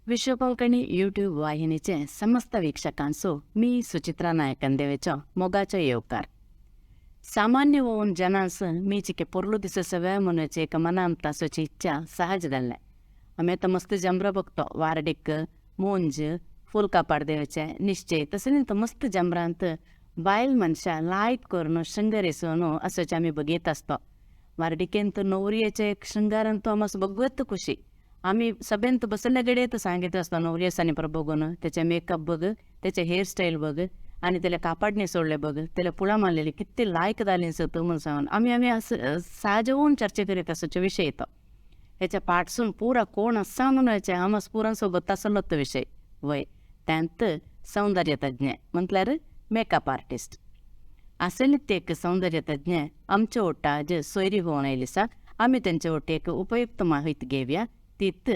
विश्व Konkani YouTube वाहिनीचे समस्त वीक्षकांचो मी सुचित्रा नायकन देवेचो मोगाचो येवकार. सामान्य होऊन जनांस मी चिके पोरलो दिस सगळ्या म्हणूचे एक मनांत तासोची इच्छा सहज जाल्ले. आमी आतां मस्त जमरो बघतो वार्डीक मुंज फूल कापाड देवाचे निश्चय तशें न्ही मस्त जमरांत बायल मनशां लायक करून शृंगार असोचे आमी बघीत आसतो. वार्डिकेंत नवरियेचे एक शृंगारान तो आमस बघत खुशी. आमी सभेंत बसले कडेन सांगीत आसता नवरियेसांनी पर बघून त्याचे मेकअप बघ, त्याचे हेअरस्टायल बघ आनी त्याला कापाड न्हेसवल्ले बघ, त्याला पुळा मारलेली कितले लायक जाली तूं म्हूण सांगून आमी आमी असं सहज होऊन चर्चा करीत आसचे विशय तो. ह्याच्या पाटसून पुरा कोण आसा म्हणून ह्याच्या आमस पुरां सोबत आसलो तो विशय वय. त्यांत सौंदर्य तज्ञ म्हटल्यार मेकअप आर्टिस्ट आसले ते एक सौंदर्य तज्ञ आमच्या ओटा जे सोयरी होऊन आयली आसा. आमी तेंच्या वटेक उपयुक्त माहिती घेवया. तीत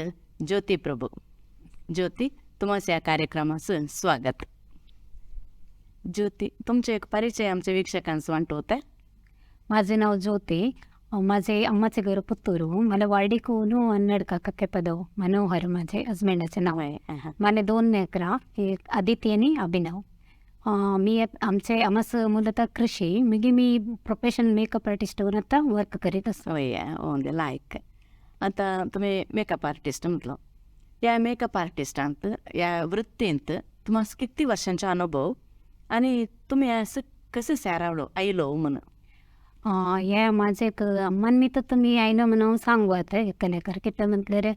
ज्योती प्रभू. ज्योती, तुमच्या ह्या कार्यक्रमाचं स्वागत. ज्योती, तुमचे एक परिचय आमच्या वीक्षकांस वांटवता. माझे नाव ज्योती. माझे अम्माचे घर पुत्तूर. मला वार्डिकून अन्नडका कक्केपदव मनोहर माझे हजबंडाचे नाव. मला 2 लेकरां, एक आदित्य आणि अभिनव. मी आमचे आमस ಮೂಲತಃ ಕೃಷಿ. ಮಿಗಿ मी प्रोफेशनल मेकअप आर्टिस्ट म्हणून आता वर्क करीत आसा. वय ओंदे लायक. आतां तुमी मेकअप आर्टिस्ट म्हटलो. ह्या मेकअप आर्टिस्टांत ह्या वृत्तींत तुमकां कितली वर्षांचो अनुभव आनी तुमी असं कशें सारावलो आयलो म्हणून? हे माझे एक अम्मान मी तर तुमी आयलो म्हणून सांगू आतां एकलेकर कितें म्हटल्यार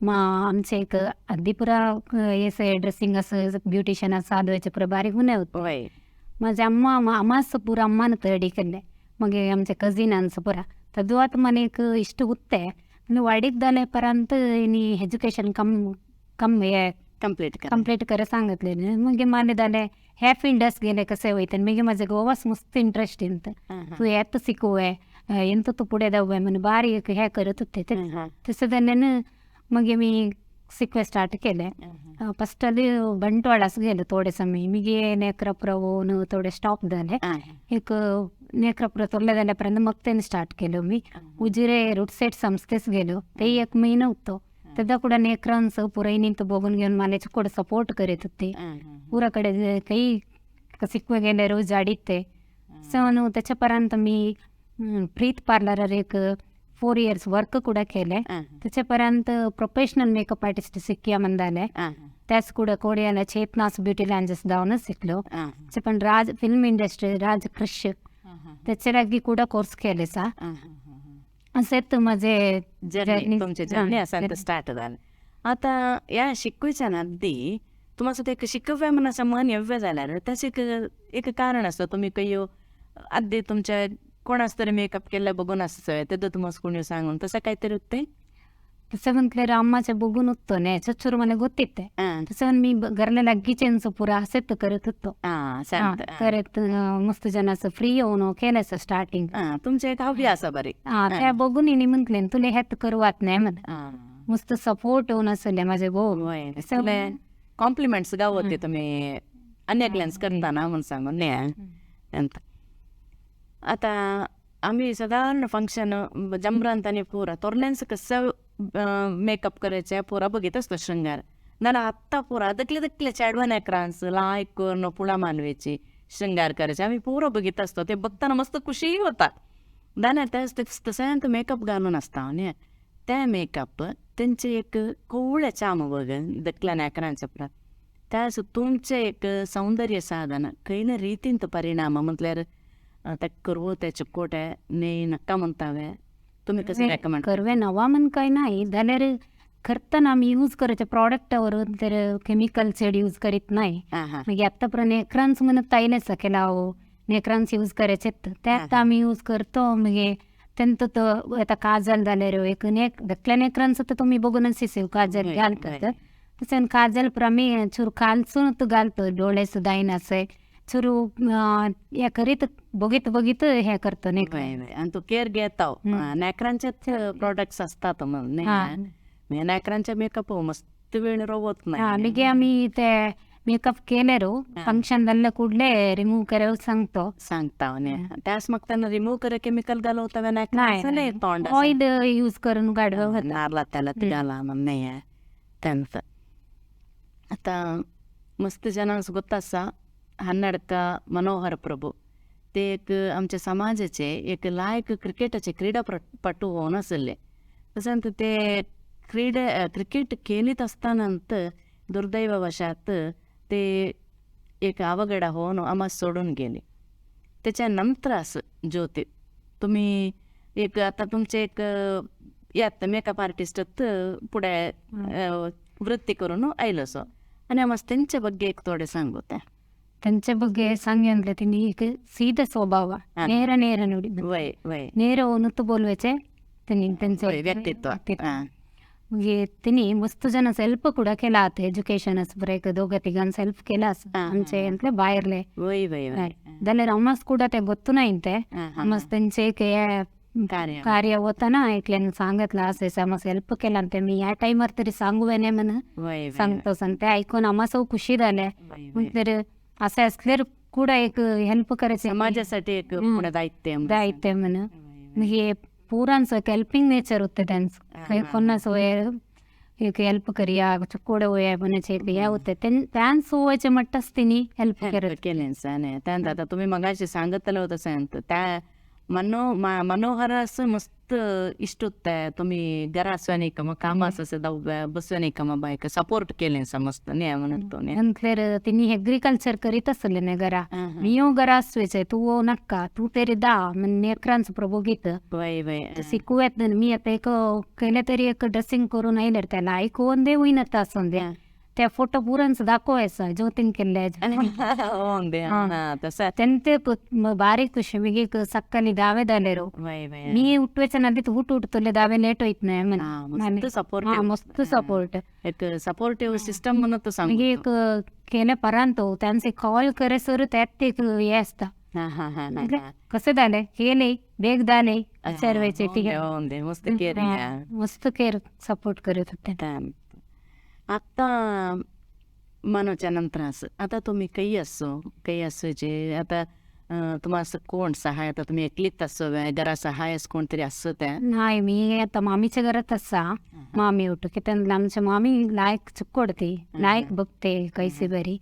आमचे एक अगदी पुरा हे ड्रेसिंग असं ब्युटिशियन आसा सादवाचे पुरा बारीक हुने होते. माझे अम्मा अम्मास पुरा अम्मान तडी केल्ले. मागीर आमचे कजिनांस पुरा तदू आतां मला एक इश्ट उत्ते वाडीक जाले परांत इनी एज्युकेशन कम कम हे कंप्लीट कंप्लीट कर सांगितलें. मागीर माने जालें ह्या फिल्डास गेले कशें वयता. मागीर म्हाजे गोवास मस्त इंट्रस्ट इंत तूं येत शिकूवे ಎಂತ तूं फुडें देंववे म्हणून बारीक हे करत होते. तशें जाल्यान मागीर मी शिकवे स्टार्ट केलें. फस्टಲ್ಲಿ ಬಂಟ್ವಾಳಸ್ गेलो थोडे समय. मागीर नेक्रापुरा वोन थोडे स्टॉप जाले. एक नेक्रापुरा थोडले जाल्या पर्यंत मग तेन्ना स्टार्ट केलो मी. उजिरे रूट सेट संस्थेस गेलो ते एक महिनो होतो. तेदा कुठं नेकरांस पुरयनींत बघून घेवन मानेचे कोड सपोर्ट करीत होते. पुरा कडे काही शिकवे गेले रोज जाडीत ते. सो त्याच्या पर्यंत मी प्रीत पार्लर एक 4 इयर्स वर्क ಕೂಡ केले. त्याच्यापर्यंत प्रोफेशनल मेकअप आर्टिस्ट शिक्या म्हणदाले. त्याच ಕೂಡ कोडियाला चेतनास ब्युटी लँजेस जावन शिकलो. पण राज फिल्म इंडस्ट्री राज कृष त्याच्या लागी ಕೂಡ कोर्स केले सा. असेच माझे जर्नी तुमचे जर्नी आसा स्टार्ट जालें. आतां ह्या शिकूच्यान आदी तुमकां ते शिकव्या म्हण असं मन येव्य जाल्यार ताचें एक कारण आसता. तुमी खंय आदी तुमच्या कोणाच तरी मेकअप केल्ले बघून आसता तेदो तुमकां कोणी सांगून तसं काहीतरी उत्ते? तसं म्हटल्यार अम्माचे बघून उत्तो न्ही चुचूर मला ಗೊತ್ತಿತ್ತೆ. तसं मी घरले लागीचेंच पुरा असेच करत होतो. करत मस्त जनाचं फ्री येऊन केलं स्टार्टिंग. तुमचे एक हवी आसा बरी. त्या बघून हिने म्हटले तुला हेत करवात नाही म्हण. मस्त सपोर्ट येऊन असले माझे भाऊ. कॉम्प्लिमेंट्स गावते तुम्ही अन्य करताना म्हणून सांगून न्ही. आतां आमी सादारण फंक्शन जमरांत आनी पुरा तोरल्यांच कसं मेकअप करायचे पुरा बघित असतो शृंगार. नाल्यार आत्तां पुरा दकले दकले चेडवां नेकरांस लायक करून पुळा मानवेची शृंगार करायचे आमी पुरो बघित असतो. ते बघताना मस्त खुशीय होता. जाल्यार तशें मेकअप घालून आसता न्ही. ते मेकअप तेंचे एक कोवळे चाम बघ दकल्या नेकरांच्या पुरा त्यास तुमचें एक सौंदर्य साधन खंय ना रितीन परिणाम म्हटल्यार ते करवो ते चिकोटे न्ही नाका म्हणटावे तुम्ही कसं रेकमेंड करवे नवा म्हण काय नाही जाल्यार करतना आमी यूज करचे प्रॉडक्टावर तर केमिकल चड यूज करीत नाही. मागीर आतां पर्यंत नेकरांच म्हणत आयलें केला नेकरांच यूज करायचे ते आतां आमी यूज करतो. मागीर तेंचो तो आतां काजल जाल्यार एक धाकल्या नेकरांचो तर तुमी बघूनच शिसेव काजल घालतात. तशें काजल पुरा आमी चूर कालसून घालतो डोळे सुद्दां येनासे चुरू हे करीत बघीत बघीत हे करतो न्ही. आनी तूं केअर घेता नेकरांचेच प्रोडक्ट्स असतात म्हणून न्ही. नेकरांचे मेकअप मस्त वेळ रवत नाही. मागीर आमी ते मेकअप केले रो फंक्शन जाल्ले कुडले रिमूव्ह करे सांगतो. सांगता न्ही. त्यास म्हाका तेन्ना रिमूव्ह करे केमिकल घालवता न्ही तोंड ऑयल यूज करून गाडवा नारला तेलात घाला म्हण न्ही तेंच. आता मस्त जनांक ಗೊತ್ತಾसा हन्नडका मनोहर प्रभू ते एक आमच्या समाजाचे एक लायक क्रिकेटाचे क्रीडापटू होवन आसले. तशेंच ते क्रीडा क्रिकेट खेळीत असताना दुर्दैववशात ते एक अवघड होऊन आम्हा सोडून गेले. त्याच्या नंतर असं ज्योती तुम्ही एक आता तुमचे एक यात मेकअप आर्टिस्ट पुढे वृत्ती करून आयलो सो आणि आम्हा त्यांच्या ಬಗ್ಗೆ एक थोडे सांगू. त्यांच्या ಬಗ್ಗೆ सांगितलं तिने एक सीधा स्वभाव, ನೇರ ನೇರ ನುಡಿ, वय वय ನೇರ ಒನುತ್ತು ಬೋಲ್ವೆಚೆ त्यांनी त्यांचं व्यक्तित्व. म्हणजे तिने मस्त जण सेल्फ ಕೂಡ केला आत एज्युकेशन बरेक दोघं तिघां सेल्फ केला आमचे ಅಂತಲೇ बाहेरले वय वय वय जाल्यार अमास ಕೂಡ ते ಗೊತ್ತು नाही अमास त्यांचे एक कार्य होता ना एकल्यान सांगितलं असेच आम्हा हेल्प केला ते मी ह्या टाइमार तरी सांगू न्ही म्हणून सांगतो ते ऐकून आम्हा खुशी झाले. तर असं असल्यार ಕೂಡ एक हेल्प करायचे समाजासाठी एक पुढे दायित्व दायित्व म्हणून हे पुरांचं हेल्पिंग नेचर होतं त्यांचं. काही कोणाचं एक हेल्प करूया चुकोडे होया म्हणायचे हे होते त्यांचं वयाचे मट्टच तिने हेल्प केले. त्यानंतर आता तुम्ही मगाशी सांगितलं होतं सांगत त्या मनोहर असं मस्त इष्ट होतं तुम्ही घरा असं का मग काम असं बसवे का मग बायक सपोर्ट केले मस्त नाही म्हणतो. नंतर तिने एग्रीकल्चर करीत असले ना घरा मी घरा असवायचे तू नक्का तू तरी दा म्हणजे लेकरांचं प्रभू घेत शिकूयात. मी आता एक केलं तरी एक ड्रेसिंग करून आयले त्याला ऐकून दे होईना असं द्या त्या फोटो पुरांच दाखवायचा ज्योतीन केल्ले त्यांते बारीक खुशी मी सकाळी दावे दालेरो मी उठवायच्या नदीत उठ उठतले दावे लेट होत नाही. सपोर्ट मस्त सपोर्ट एक सपोर्टिव्ह सिस्टम म्हणून सांग एक केले परांत त्यांचे कॉल करे सर त्यात एक हे असता कसं झाले केले बेग दाले विचारवायचे मस्त केअर मस्त केअर सपोर्ट करत होते. आता मनोच्या नंतर असं आता तुम्ही काही असो काही असो जे आता तुम्हाला असं कोण सहाय आता तुम्ही एकलीच असो घरा सहाय कोणतरी असं त्या नाही मी आता मामीच्या घरात असा मामी उठो की त्यांना आमच्या मामी लायक चुकोडते लायक बघते कैसे बरी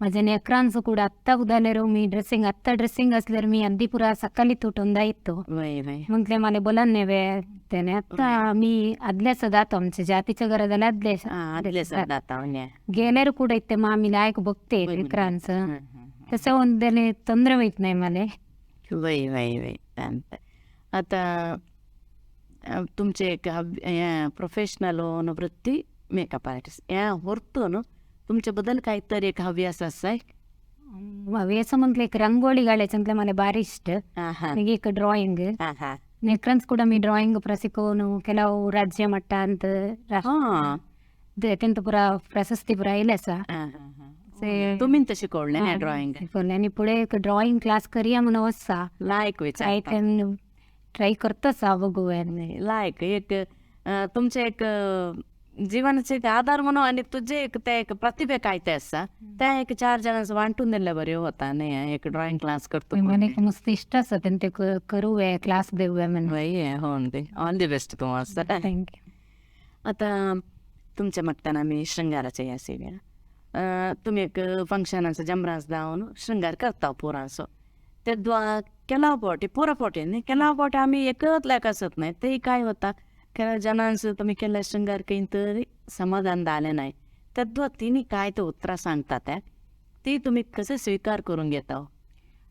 माझ्या लेकरांचं ಕೂಡ आत्ता उदाल्यार मी ड्रेसिंग आत्ता ड्रेसिंग असल्यार मी अगदी पुरा सकाळी तुटून जायतो म्हटले मला बोला नाही वे त्याने आता मी आदल्याच जातो आमच्या जातीच्या घरा झाल्या आदल्या गेल्यार ಕೂಡ इथे मामी लायक बघते लेकरांचं तसं ಒಂದೇನೆ ತೊಂದರೆ होत नाही मला. वय वय वय आता तुमचे एक प्रोफेशनल वृत्ती मेकअप आर्टिस्ट या ಹೊರತು तुमच्याबद्दल काहीतरी एक हव्यास असाय? हव्यास म्हटलं एक ರಂಗೋಲಿ काढायचं म्हटलं मला भारी इष्ट. एक ಡ್ರಾಯಿಂಗ್ ನೆಕ್ರನ್ಸ್ ಕೂಡ मी ಡ್ರಾಯಿಂಗ್ ಪ್ರಸಿಕೋನು ಕೆಲವು ರಾಜ್ಯ ಮಟ್ಟ ಅಂತ तेंत पुरा प्रशस्ती पुरा येयले आसा. तुम्ही शिकवले ड्रॉइंग शिकवले आणि पुढे एक ड्रॉइंग क्लास करूया म्हणून आसा लायक ट्राय करतच बघूया. लायक एक तुमचे एक जीवनाचे एक आधार म्हणून आणि तुझे एक ते एक प्रतिभे काय ते आसा त्या एक चार जणांचं वांटून दिले बरे होता नाही एक ड्रॉइंग क्लास करतो मला एक मस्त इष्ट आसा ते करूया क्लास देऊया म्हणून. हो ऑल the best तुम्हाला. Thank you. आता तुमच्या मगताना आमी शृंगाराचे या सेव्या तुम्ही एक फंक्शनाचो जमरास जावन शृंगार करता पोरांचो ते केला फावटी पोरा फावटी न्ही केला फावटी आमी एकच लायक आसत नाही ते काय होता केला जनांचो तुमी केल्ले शृंगार खंय तरी समाधान जालें नाही तेद्वा तिनी काय ते उतरां सांगता त्या ती तुमी कसे स्विकार करून घेता?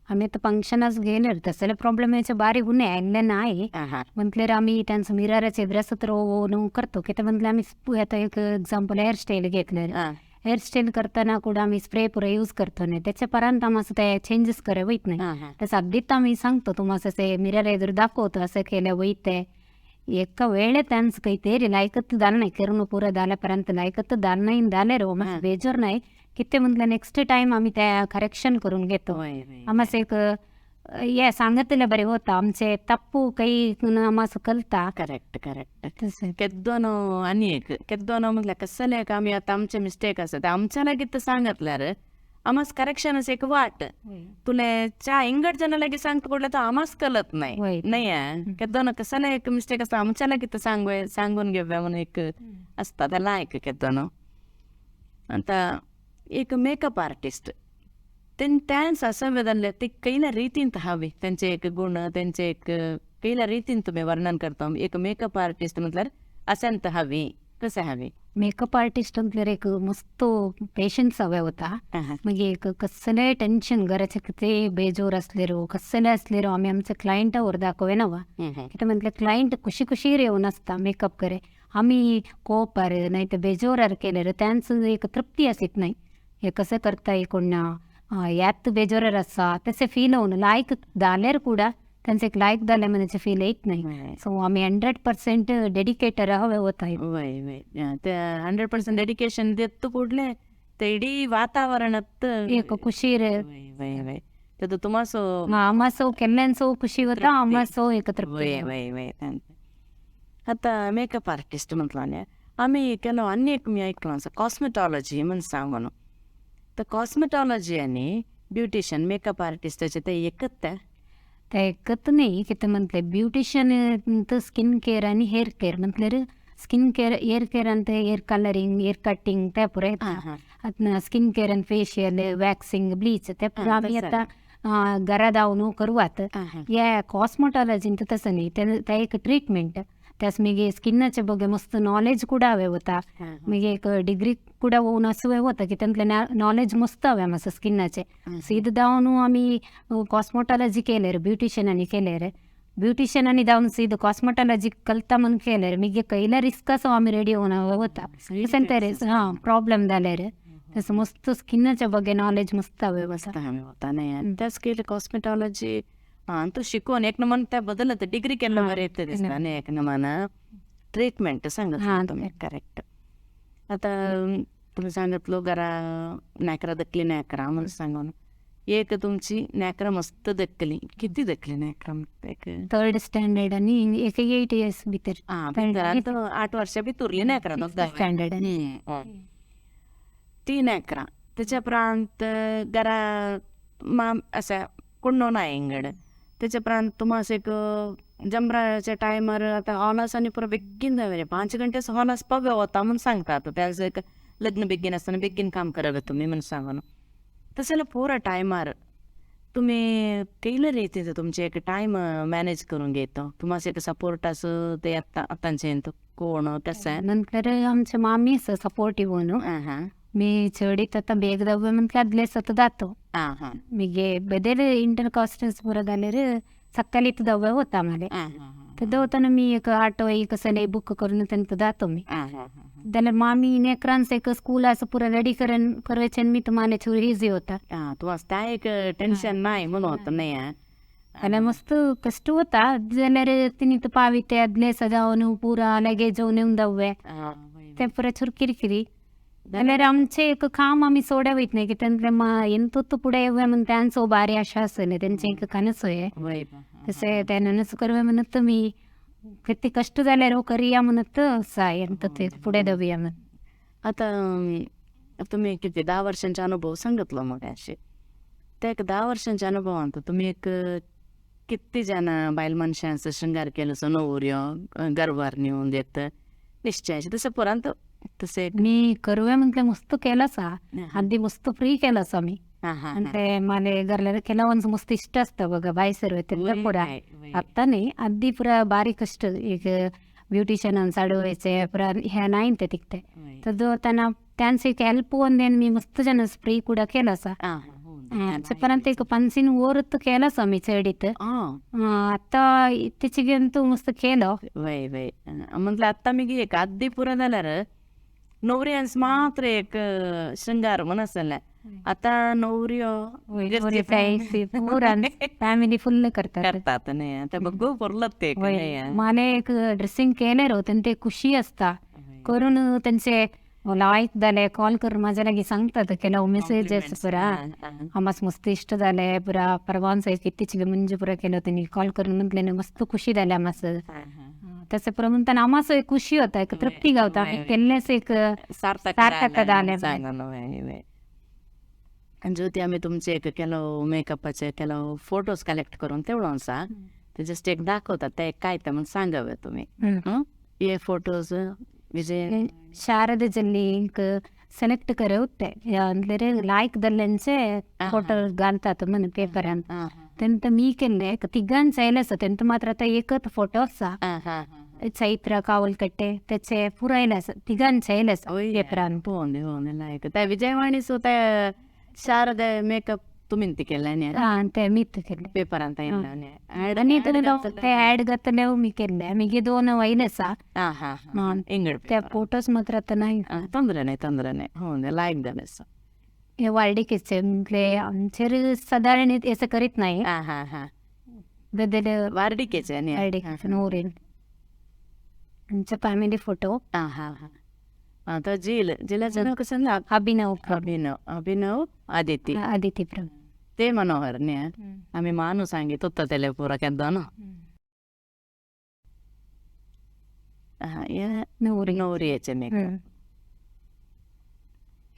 आम्ही आता फंक्शनाक गेले तसले प्रॉब्लेम यायचे बारीक गुन्हे आयले नाही म्हटल्यार आमी त्यांचं मिरराचे ब्रसत रोवून करतो की ते म्हटलं आम्ही आता एक एक्झाम्पल हेअरस्टाईल घेतले हेअरस्टाईल करताना ಕೂಡ आम्ही स्प्रे पुरा यूज करतो नाही त्याच्या पर्यंत आम्हाला ते चेंजेस करे वयत नाही तसं अगदीच आम्ही सांगतो तुम्हाला असे मिरर एದುರು दाखवतो असं केलं वयते एका वेळे त्यांचं काही तरी लायकत झालं नाही करून पुरा झाल्यापर्यंत लायकत झालं नाही झाले रो मग बेजोर नाही किती म्हटलं नेक्स्ट टाइम आम्ही त्या करेक्शन करून घेतो. आम्हाला एक हे सांगितलं बरे होता आमचे तप्पू काही आम्हाला कळता. Correct correct. केद्दोनो आनी एक केद्दोनो म्हटल्यार कसले एक आमी आतां आमचे मिस्टेक आसा ते आमच्या लागीं सांगतल्यार आमास करेक्शन एक वाट तुले च्या इंगड जण लागीं सांगता पडल्यार तो आमास कळत नाही नाही केद्दोनो कसले एक मिस्टेक आसता आमच्या लागीं सांगून घेवया म्हणून एक आसता ते लायक केद्दोनो. आता एक मेकअप आर्टिस्ट त्यांच असं बदलले ते कैला रीतींत हवे त्यांचे एक गुण त्यांचे एक कैला रीतीन तुम्ही वर्णन करता. एक मेकअप आर्टिस्ट म्हटल्यार असंत हवी कसं हवी? मेकअप आर्टिस्ट म्हटल्यार एक मस्त पेशन्स हवे होता. मागीर एक कसलें टेन्शन घराचे कितें बेजोर असलेरो कसले असलेरो आमी आमच्या क्लायंटावर दाखोवे ना वा. कितें म्हटल्यार क्लायंट खुशी खुशीर येवन आसता मेकअप करे, आमी कोपार नाही तर बेजोरार केल्यार त्यांच एक तृप्ती आसीत नाही. हे कशें करता कोण ना यात बेजोरार आसा तशें फील होवन लायक जाल्यार कुडा त्यांचे एक लायक जालें म्हणचे फील येत नाही. सो आमी 100% डेडिकेटर हवे वता. वय वय ते 100% डेडिकेशन देत ಕೂಡಲೇ ते इಡೀ ವಾತಾವರಣತ್ एक खुशीर वय वय वय तेतू तुमासो आमासो केन्नासो खुशी वता आमासो एक तृप्ती. वय वय वय. आतां मेकअप आर्टिस्ट म्हटलं आमी केलो आनी एक मी आयकलां आसा कॉस्मेटॉलॉजी म्हण सांगून. तर कॉस्मेटॉलॉजी आनी ब्युटिशियन मेकअप आर्टिस्टाचे ते एकच ते ते एकच न्ही कितें म्हटलें ब्युटिशियन स्किन केअर आनी हेअर केअर म्हटल्यार स्किन केअर हेअर केअर आनी ते हेअर कलरींग हेअर कटिंग ते पुराय येता. आतां स्किन केअर आनी फेशियल वॅक्सिंग ब्लीच ते पुराय आमी आतां घरा धांवन करुवात. हे कॉस्मेटॉलॉजीन तसं न्ही, ते एक ट्रिटमेंट त्यास मागीर स्किनाचे बगे मस्त नॉलेज कुडा हवे वता. मागीर एक डिग्री कुडा होवन असो वता की तेंतलें नॉलेज मस्त हवे मातसो स्किनाचे. सीद धांवन आमी कॉस्मेटॉलॉजी केल्यार ब्युटिशियनांनी केल्यार ब्युटिशियनांनी धांवन सीद कॉस्मेटॉलॉजी कलता म्हूण केल्यार मागीर खंयला रिस्क असो आमी रेडी होवन वता. तशें ते हां प्रॉब्लम जाल्यार तसं मस्त स्किनाचे बगे नॉलेज मस्त हवे वता. वता न्ही त्याच केलं कॉस्मेटॉलॉजी. हां तूं शिकून एक नमन त्या बदलत डिग्री केल्लो बरें येता दिसता न्ही. एक नमन ट्रिटमेंट सांगत तुमी करेक्ट. आतां तुमी सांगतलो घरा नेकरां दखली नेकरां म्हूण सांगून एक तुमची नेकरां मस्त दखली किती दखली नेकरां एक थर्ड स्टँडर्ड आनी एक 8 इयर्स भितर. आं भितर 8 वर्सां भितर उरली नेकरां स्टँडर्ड ती नेकरां. तेच्या उपरांत घरा माम अशें कोण ना इंगड. तेच्या उपरांत तुमास एक जमराच्या टायमार आतां हॉलास आनी पुरो बेगीन जाय 5 घंटे हॉलास पग वता म्हूण सांगता. आतां त्याच एक लग्न बेगीन आसतना बेगीन काम करप तुमी म्हूण सांगून तशें जाल्यार पुरो टायमार तुमी केले रीतीन तुमचें एक टायम मॅनेज करून घेता तुमास एक सपोर्ट आसा ते आतां आतांचे कोण तशें. नंतर आमचे मामी आसा सपोर्टीव न्हू. मी चडीत आतां बेग दावे म्हटल्यार आदले सत जातो. मागीर बेदेर इंटर कास्टस पुरो जाल्यार सकाळी दवे वता माले तर दवताना मी एक ऑटो एक सले बुक करून तांकां जातो मी. जाल्यार मामी नेकरांस एक स्कूल आसा पुरो रेडी करून करचें मी तुम्हाला चूर इजी होता. तुका एक टेन्शन नाय म्हणून होता न्ही. जाल्यार मस्त कश्ट वता जाल्यार तिनी पाविते आदले सजावन पुरा लगेज नेवन दवे ते पुरा चूर किरकिरी. जाल्यार आमचें एक काम आमी सोड्या वयत न्ही की तेंतलें एंतूत फुडें येवया म्हूण त्यांचो बारी आशा आसले तेंचें एक कनस तशें ते ननस करवे म्हणत तुमी कितें कश्ट जाल्यार करया म्हणत आसा एंत ते फुडें दवया म्हूण. आतां तुमी कितें 10 वर्सांचे अनुभव सांगितलो मग अशें त्या एक 10 वर्सांच्या अनुभवांत तुमी एक कितली जाणां बायल मनशांचो शृंगार केलो सो नवऱ्यो गर्भार नेवन देत निश्चय तशें पुरांत तशें मी करूया म्हटल्यार मस्त केलां आसा आदी मस्त फ्री केलां आसा मी. आनी ते माले घरल्या ಕೆಲವೊಂದು मस्त इश्ट आसता बघा भायर वयता पुरा आतां न्ही आदी पुरा बारीक कश्ट एक ब्युटिशियनान साडोवचे पुरा हे नाही ते तिकते तर दवरतना त्यांचे एक हेल्प ಒಂದೇನು मी मस्त जन फ्री ಕೂಡ केलां आसा. परंत एक पंचीन ओरत केलां आसा मी चडीत आतां इत्तीचेगे अंतू मस्त केलो. वय वय म्हटल्यार आतां मागीर एक आद्दी पुरो जाल्यार नवऱ्यांस मात्र एक शृंगार म्हूण आसलें. आतां नवऱ्यो फॅमिली फुल्ल करतात करतात न्ही. आतां बघू पुरलत ते माने एक ड्रेसिंग केल्यार तेंचे खुशी आसता करून तेंचे लायक जाले कॉल करून म्हाज्या लागीं सांगतात ಕೆಲವು ಮೆಸೇಜಸ್ ಪುरा आमास मस्त इश्ट जाले पुरा परवान्स इत्तीचेगे मुंज पुरा केलो तेणी कॉल करून म्हटलें मस्त खुशी जाले आमास. तशें पुरो म्हणटाना आमास एक खुशी होता एक तृप्ती गावता केल्लेंच एक सार्थक जालें. ज्योती आमी तुमचे एक ಕೆಲವು मेकअपाचे ಕೆಲವು फोटोज कलेक्ट करून तेवढो आसा ते जस्ट एक दाखवतात ते काय ते म्हूण सांगावे तुमी. हे फोटोज विजय शारदा जल्ली एक सिलेक्ट करे होते ಅಂದ್ರೆ लायक दल्लेंचे फोटो घालतात म्हण पेपरान तेंत मी केल्ले तिगांचे आयले आसा तेंत मात्र आतां एकच फोटो आसा चैत्र कावलकट्टे त्याचे पुरा आयले आसा तिगांचे आयले आसा पेपरान. पोवंदी पोवंदी लायक त्या विजयवाणी ते शारदा मेकअप तुमीन ती केल्ले न्ही? आं, ते मीत केल्ले पेपरान आनी ते ऍड घातले मी केल्ले मागीर दोन वयले आसा इंगड त्या फोटोज मात्र आतां नाही. ತೊಂದರೆ नाही ತೊಂದರೆ नाही हो लायक जालें आसा. हे वार्डिकेचे म्हटले आमचेर सादारण असं करीत नाही. हां हां हां बदल वार्डिकेचे न्ही? वार्डिकेचे नवरेन आमचे फॅमिली फोटो. हां हां हां तो झील झिलाचं नाव कसं? अभिनव. अभिनव अभिनव आदिती आदिती प्रभू ते मनोहर न्ही? आमी मानू सांगीत उत्ता तेले पुरा केद्दा न्हू. हे नवरी नवरियेचे मेकअप.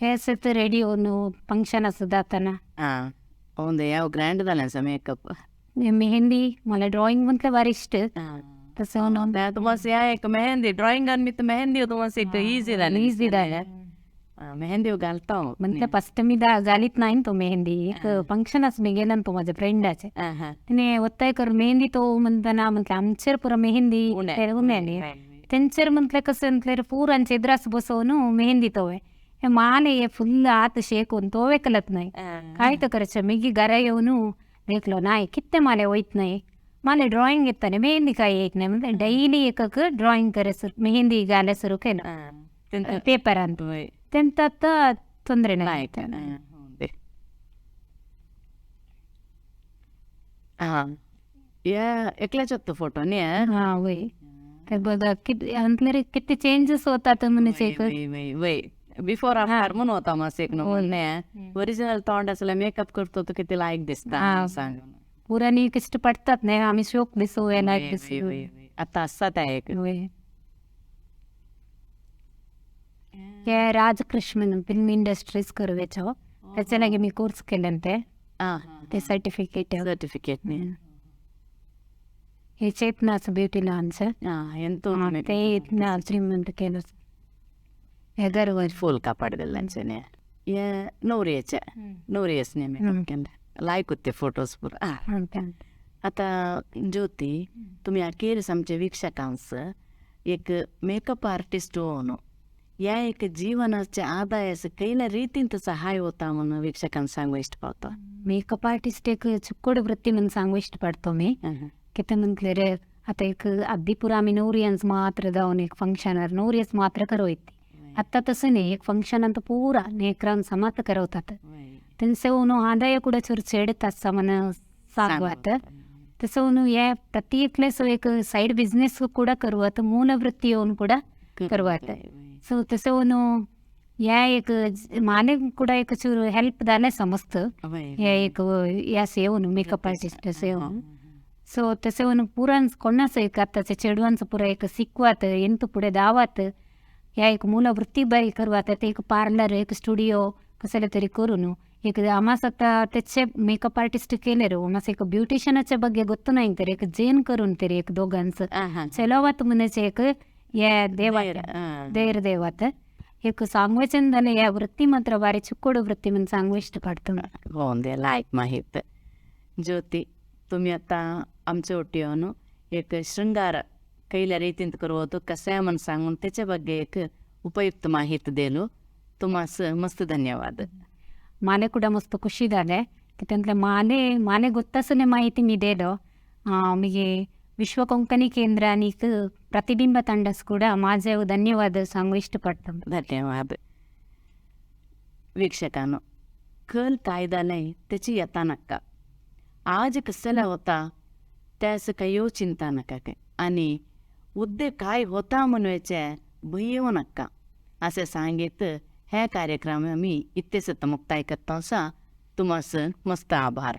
हे असे तर रेडी होऊन फंक्शन असं जाताना. हां औंदे याव ग्रँड जालें आसा मेकअप. मेहंदी मला ड्रॉइंग म्हटलं भारी इष्ट तसं तुमस या एक मेहंदी ड्रॉइंग आनी मित मेहंदी तुमस एक इजी जालें. इझी जालें. मेहंदी घालता. म्हटलं फर्स्ट मी घालीत नाही तो मेहंदी एक फंक्शन मी गेलं तो माझ्या फ्रेंडाचे तिने ಒತ್ತಾಯ करून मेहंदी तो म्हणताना म्हटलं आमचेर पुरा मेहंदी उन्यानी तेंचेर म्हटलं कसं म्हटल्यार पुरांचे एद्रास बसोवन मेहंदी तोवे हे माने हे फुल आत शेकून तोवे कलत नाही काय तर करायचं. मागीर घरा येवन देखलो नाही कितें माले वयत नाही माले ड्रॉइंग येताने मेहंदी काय येत नाही म्हणजे डैली एक ड्रॉइंग करे मेहंदी घाले सुरू केलं पेपरान तेंत आतां ತೊಂದರೆ नाही. हां या एकल्याचोच तो फोटो न्ही? हां वय ते बघा किती म्हटल्यार किती चेंजेस होतात म्हणजे एक वय बिफोर आफ्टर म्हणून होता मातसो एक न्हू न्ही? ओरिजिनल तोंड आसल्यार मेकअप करतो तो किती लायक दिसता सांग. पुरांनी कश्ट पडतात न्ही आमी शोक दिसू लायक दिसू. आतां आसा तें एक. वय हे राजकृष्ण फिल्म इंडस्ट्रीज करवेचो त्याचे लागी मी कोर्स केले ते ते सर्टिफिकेट. सर्टिफिकेट न्ही? हे चेतनाचं ब्युटी लॉन्च ते श्रीमंत केलं हे गर्व फूल कापाड दिल्यांचे न्ही हे नवरियेचे नवरियेच न्ही मेकअप केल्ले लायक ते फोटोज पुरा. आतां ज्योती तुमी अखेर आमच्या वीक्षकांस एक मेकअप आर्टिस्ट होवन ह्या एक जीवनाच्या आदायास कैल्या रितीन सहाय होता म्हणून वीक्षकांक सांगू इश्ट पावता? मेकअप आर्टिस्ट एक चुक्कोड वृत्ती म्हणून सांगू इश्ट पडतो मी. कितें म्हटल्यार आतां एक अद्दी पुरा आमी नवरियन्स मात्र जावन एक फंक्शनार नवरियस मात्र करवयती आतां तसं न्ही एक फंक्शन आतां पुरा नेकरान समात करवतात तेंचे न्हू आदाय ಕೂಡ चूर चेडत आसा म्हण सांगवात. तसं न्हू हे प्रत्येकलेस एक सायड बिझनेस ಕೂಡ करवात मूल वृत्ती येवन ಕೂಡ करवात. सो तसं न्हू ह्या एक माने ಕೂಡ एक चूर हेल्प जालें समजत हे एक ह्या येवन मेकअप आर्टिस्ट अशें येवन. सो तशें येवन पुरान कोणाच एक आतांच्या चेडवांचो पुरा एक शिकवात ಎಂತ फुडें धावात ह्या एक मूल वृत्ती बरी करवात ते एक पार्लर एक स्टुडियो कसले तरी करून एक आमास आतां तेचे मेकअप आर्टिस्ट केले रो आमास एक ब्युटिशियनाच्या ಬಗ್ಗೆ ಗೊತ್ತು नाही तर एक जेन करून तरी एक दोगांच चलवात म्हणचे एक हे देवात धैर्य देवात एक सांगवेचें जालें ह्या वृत्ती मात्र भारी चुक्कोड वृत्ती म्हणून सांगू इश्ट पडटा. हो लायक माहीत. ज्योती तुमी आतां आमचे वटेन एक शृंगार कैल्या रितीन करवतो कशें म्हण सांगून तेचे ಬಗ್ಗೆ एक उपयुक्त माहिती दिलो तुमास मस्त धन्यवाद. माने ಕೂಡ मस्त खुशी जालें कित्याक माने माने ಗೊತ್ತಾसने माहिती मी दिलो मागीर विश्व कोंकणी केंद्र आनीक प्रतिबिंब ತಂಡಸ್ ಕೂಡ माझे धन्यवाद सांगू इश्ट पडटा. धन्यवाद. वीक्षकांनो कल काय जालें तेची येता नाका आज कसला होता त्यास कांय चिंता नाका आनी उद्दें काय होता म्हणवाचें भंय नाका अशें सांगीत हे कार्यक्रम आमी इत्तेच मुक्ताय करता. तुमास मस्त आभार.